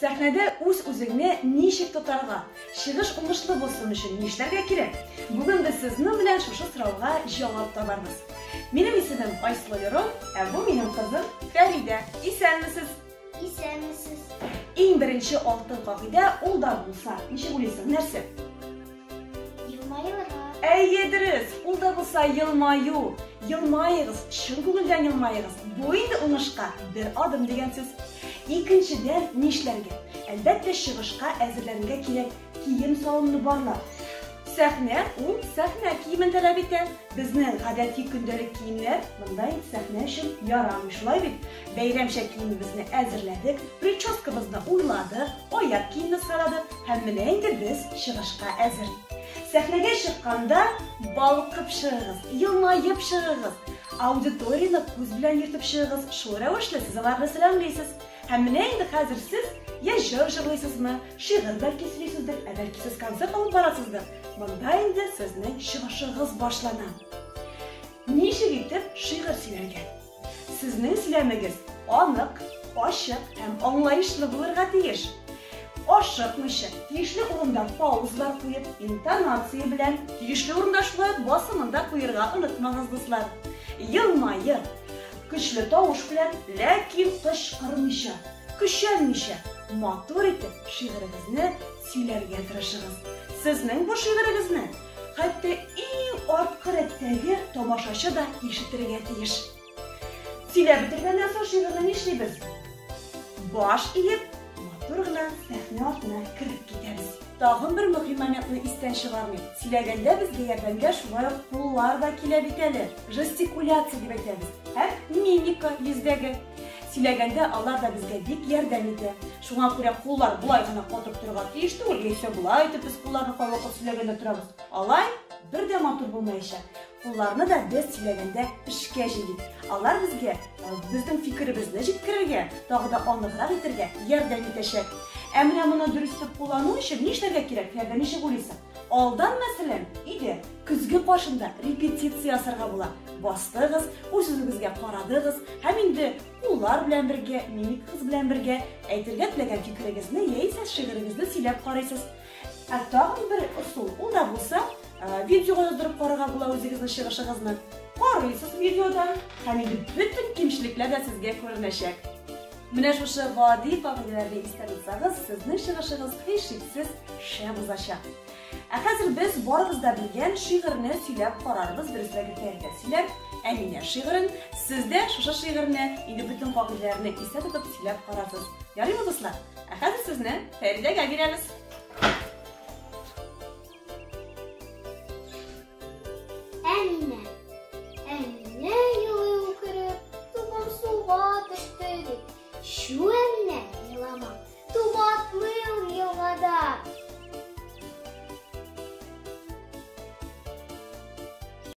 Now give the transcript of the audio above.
Сәхнәдә үз-үзеңне ничек тотарга? Чыгыш уңышлы булсын өчен нишләргә кирәк? Бүген без сезнең белән шушы сорауга җавап табарбыз. Минем исемем Айсылу Лерон, ә бу минем кызым Фәридә. Исәнмесез! Исәнмесез! Иң беренче алтын кагыйдә ул да булса, ничек уйлыйсың, нәрсә? Елмаерга. Әйе, дөрес, ул да булса елмаю. Елмаегыз, чын күңелдән елмаегыз. Бу инде уңышка бер адым дигән сүз. Икенчедән, нишләргә? Әлбәттә, чыгышка әзерләнергә кирәк, кием-салымны барлап. Сәхнә ул сәхнә киемен таләп итә. Безнең гадәти көндәлек киемнәр монда инде сәхнә өчен ярамый, шулай бит? Бәйрәмчә киемебезне әзерләдек, прическабызны уйладык, аяк киемне сайладык һәм менә инде без чыгышка әзер. Сәхнәгә чыкканда балкып чыгыгыз, елмаеп чыгыгыз, аудиторияне күз белән йөртеп чыгыгыз, шул рәвешле сез аларны сәламлисез. Һәм менә инде хәзер сез я җыр җырлыйсызмы, шигырь бәлки сөйлисездер, ә бәлки сез концерт алып барасыздыр. Монда инде сезнең чыгышыгыз башлана. Ничек итеп шигырь сөйләргә? Сезнең сөйләмегез анык, ачык һәм аңлаешлы булырга тиеш. Ашыкмыйча, тиешле урында паузалар куеп, интонация белән, тиешле урында шулай ук басымын да куерга онытмагыз, дуслар. Елмаеп, көчле тавыш белән, ләкин кычкырмыйча, көчәнмичә, матур итеп шигырегезне сөйләргә тырышыгыз. Сезнең бу шигырегезне хәтта иң арткы рәттәге тамашачы да ишетергә тиеш. Сөйләп бетергәннән соң шигырьне нишлибез? Баш иеп, матур гына сәхнә артына кереп китәбез. Тагын бер мөһим моментны истән чыгармыйк. Сөйләгәндә безгә ярдәмгә шулай ук куллар да килә бит әле. Жестикуляция дип әйтәбез. Һәм мимика йөздәге. Сөйләгәндә алар да безгә бик ярдәм итә. Шуңа күрә куллар болай гына катып торырга тиеш түгел, яисә болай итеп без кулларны кайвакыт сөйләгәндә торабыз. Алай бер дә матур булмаячак. Кулларны да без сөйләгәндә эшкә җигик. Алар безгә безнең фикеребезне җиткерергә, тагы да аныграк итергә ярдәм итәчәк. Ә менә моны дөрес итеп куллану өчен нишләргә кирәк, Фәрдә, ничек уйлыйсың? Алдан, мәсәлән, өйдә көзге каршында репетиция ясарга була. Бастыгыз, үз-үзегезгә карадыгыз һәм инде куллар белән бергә, мимикагыз белән бергә әйтергә теләгән фикерегезне яисә шигырегезне сөйләп карыйсыз. Ә тагын бер ысул, ул да булса, видеога яздырып карарга була үзегезнең чыгышыгызны. Карыйсыз видеодан һәм инде бөтен кимчелекләр дә сезгә күренәчәк. Менә шушы гади кагыйдәләрне истә тотсагыз, сезнең чыгышыгыз һичшиксез шәп узачак. Ә хәзер без барыбыз да белгән шигырьне сөйләп карарбыз, дөресрәге Фәридә сөйләр, Әминә шигырен, сез дә шушы шигырьне инде бөтен кагыйдәләрне истә тотып сөйләп карарсыз. Ярыймы, дуслар? Ә хәзер сүзне Фәридәгә бирәбез. Әминә. Әминә елый үкереп, тубым суга төште дип. Чү, Әминә, елама, туб атлый ул елгада.